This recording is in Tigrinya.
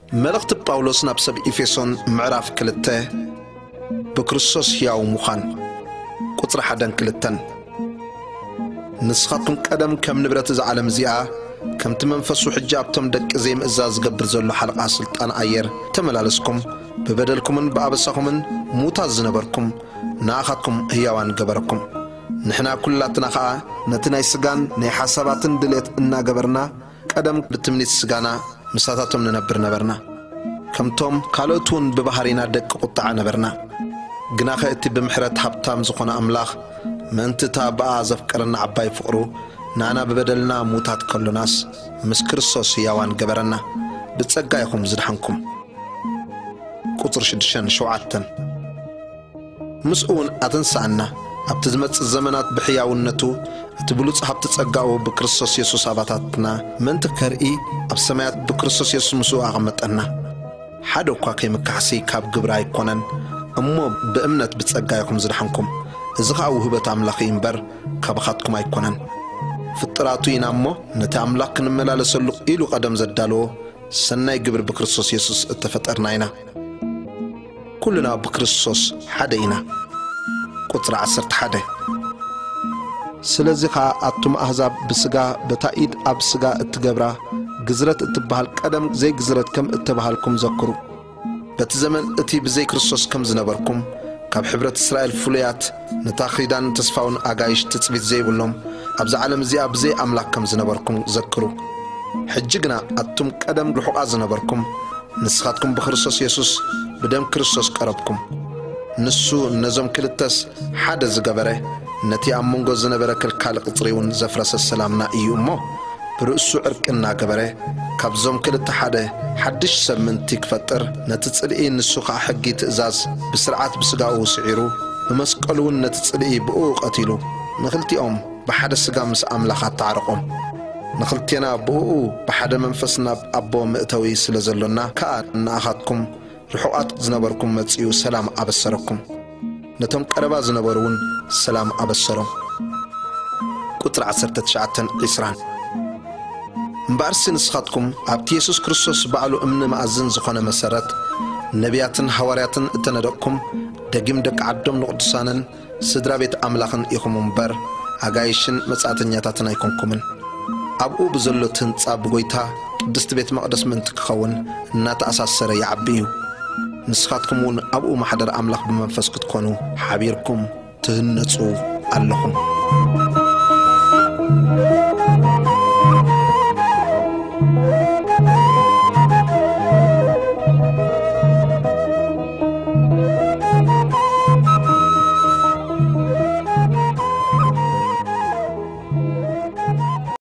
መልእኽቲ ጳውሎስ ናብ ሰብ ኤፌሶን ምዕራፍ ክልተ። ብክርስቶስ ሕያው ምዃን። ቁጽሪ ሓደን ክልተን። ንስኻትኩም ቀደም ከም ንብረት እዛ ዓለም እዚኣ፣ ከምቲ መንፈሱ ሕጂ ኣብቶም ደቂ ዘይምእዛዝ ዝገብር ዘሎ ሓለቓ ስልጣን ኣየር ተመላለስኩም፣ ብበደልኩምን ብኣበሳኹምን ሙታት ዝነበርኩም፣ ንኣኻትኩም ህያዋን ገበረኩም። ንሕና ኩላትና ኸኣ ነቲ ናይ ስጋን ናይ ሓሳባትን ድሌት እናገበርና፣ ቀደም ብትምኒት ስጋና ምሳታቶም ንነብር ነበርና። ከምቶም ካልኦት እውን ብባህሪና ደቂ ቁጥዓ ነበርና። ግናኸ እቲ ብምሕረት ሃብታም ዝኾነ ኣምላኽ፣ ምእንቲ እታ ብኣ ዘፍቀረና ዓባይ ፍቕሩ፣ ንኣና ብበደልና ሙታት ከሎናስ፣ ምስ ክርስቶስ ህያዋን ገበረና። ብጸጋ ኢኹም ዝድሓንኩም። ቁጽሪ ሽዱሽተን ሸውዓተን። ምስኡ እውን ኣተንስኣና፣ ኣብቲ ዝመጽእ ዘመናት ብሕያውነቱ፣ እቲ ብሉጽ ሃብቲ ጸጋኡ ብክርስቶስ የሱስ ኣባታትና ምእንቲ ከርኢ፣ ኣብ ሰማያት ብክርስቶስ የሱስ ምስኡ ኣቐመጠና። ሓደ እኳ ከይምካሕሲ ካብ ግብሪ ኣይኮነን፣ እሞ ብእምነት ብጸጋ ኢኹም ዝደሓንኩም። እዚ ኸኣ ውህበት ኣምላኽ እዩ እምበር፣ ካባኻትኩም ኣይኮነን። ፍጥራቱ ኢና እሞ፣ ነቲ ኣምላኽ ክንመላለሰሉ ኢሉ ቀደም ዘዳለዎ ሰናይ ግብሪ ብክርስቶስ የሱስ እተፈጠርና ኢና። ኩልና ብክርስቶስ ሓደ ኢና። ቁጽሪ ዓሰርተ ሓደ። ስለዚ ኸኣ ኣቱም ኣህዛብ ብስጋ፣ በታ ኢድ ኣብ ስጋ እትገብራ ግዝረት እትበሃል ቀደም ዘይግዝረት ከም እተባሃልኩም ዘክሩ። በቲ ዘመን እቲ ብዘይ ክርስቶስ ከም ዝነበርኩም፣ ካብ ሕብረት እስራኤል ፍሉያት፣ ነታ ኺዳን ተስፋውን ኣጋይሽ ትጽቢት ዘይብሎም፣ ኣብዛ ዓለም እዚኣ ብዘይ ኣምላኽ ከም ዝነበርኩም ዘክሩ። ሕጂ ግና ኣቱም ቀደም ርሑቓት ዝነበርኩም፣ ንስኻትኩም ብክርስቶስ የሱስ ብደም ክርስቶስ ቀረብኩም። ንሱ ነዞም ክልተስ ሓደ ዝገበረ፣ ነቲ ኣብ መንጎ ዝነበረ ክልካል ቅጽሪ እውን ዘፍረሰ ሰላምና እዩ እሞ፣ ብርእሱ ዕርቂ እናገበረ፣ ካብዞም ክልተ ሓደ ሓድሽ ሰብ ምእንቲ ክፈጥር፣ ነቲ ጽልኢ ንሱ ኸኣ ሕጊ ትእዛዝ ብስርዓት ብስጋኡ ስዒሩ፣ ብመስቀሉ እውን ነቲ ጽልኢ ብእኡ ቀቲሉ፣ ንኽልቲኦም ብሓደ ስጋ ምስ ኣምላኽ ኣተዓረቖም። ንኽልቴና ብእኡ ብሓደ መንፈስ ናብ ኣቦ መእተዊ ስለ ዘሎና ከኣ ንኣኻትኩም ርሑቓት ዝነበርኩም መጺኡ ሰላም ኣበሰረኩም። ነቶም ቀረባ ዝነበሩ እውን ሰላም ኣበሰሮም። ቁጽሪ ዓሰርተ ትሽዓተን ዒስራን። እምበኣርሲ ንስኻትኩም ኣብቲ የሱስ ክርስቶስ ባዕሉ እምኒ መኣዝን ዝኾነ መሰረት፣ ነቢያትን ሃዋርያትን እተነደቕኩም፣ ደጊም ደቂ ዓዶም ንቕዱሳንን ስድራ ቤት ኣምላኽን ኢኹም እምበር፣ ኣጋይሽን መጻእተኛታትን ኣይኮንኩምን። ኣብኡ ብዘሎ እቲ ህንጻ ብጎይታ ቅድስቲ ቤት መቕደስ ምእንቲ ክኸውን እናተኣሳሰረ ይዓቢ እዩ። ንስኻትኩም እውን ኣብኡ ማሕደር ኣምላኽ ብመንፈስ ክትኮኑ ሓቢርኩም ትህነጹ ኣለኹም።